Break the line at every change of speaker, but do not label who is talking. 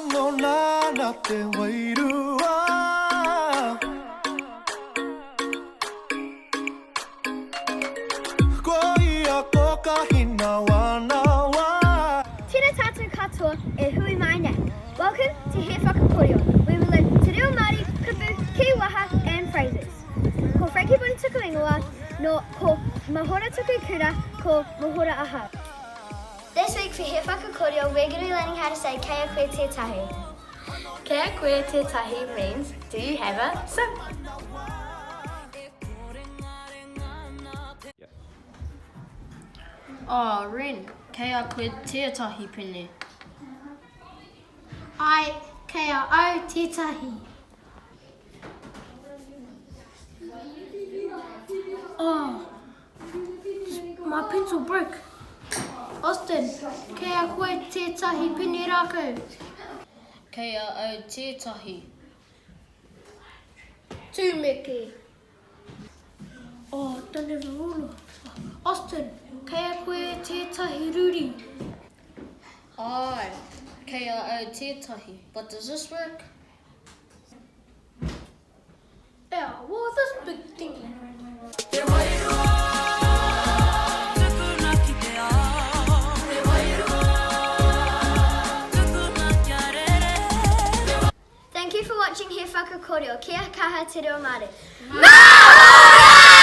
Rangona ana te wairua. Ko ia ko Kahinawanawā.
Tena tātou katoa e hui mai nei. Welcome to He Whakakōrero, where we learn te reo Māori, kupu, kīwaha and phrases. Ko Frankie Bonny tuku ingoa, no ko Mahora tuku kura, ko Mahora ahau. This week for He Whakakōrero, we're going to be learning how to say Kei a koe tētahi.
Kei a koe tētahi means do you have a sim?
Oh, Ren, kei a koe tētahi pene.
Āe, kei a au tētahi. Oh, my pencil broke. Austin, kei a koe tētahi pene rākau?
Kei a au tētahi.
Tūmeke. Oh, don't have a ruler. Austin, kei a koe tētahi ruri?
Āe, kei a au tētahi, but does this work?
Yeah, what's this big thingy?
Te wairua, tukuna ki te ao. Te wairua, tukuna kia rere.
Thank you for watching He Whakakōrero. Kia kaha te reo Māori.
Māori!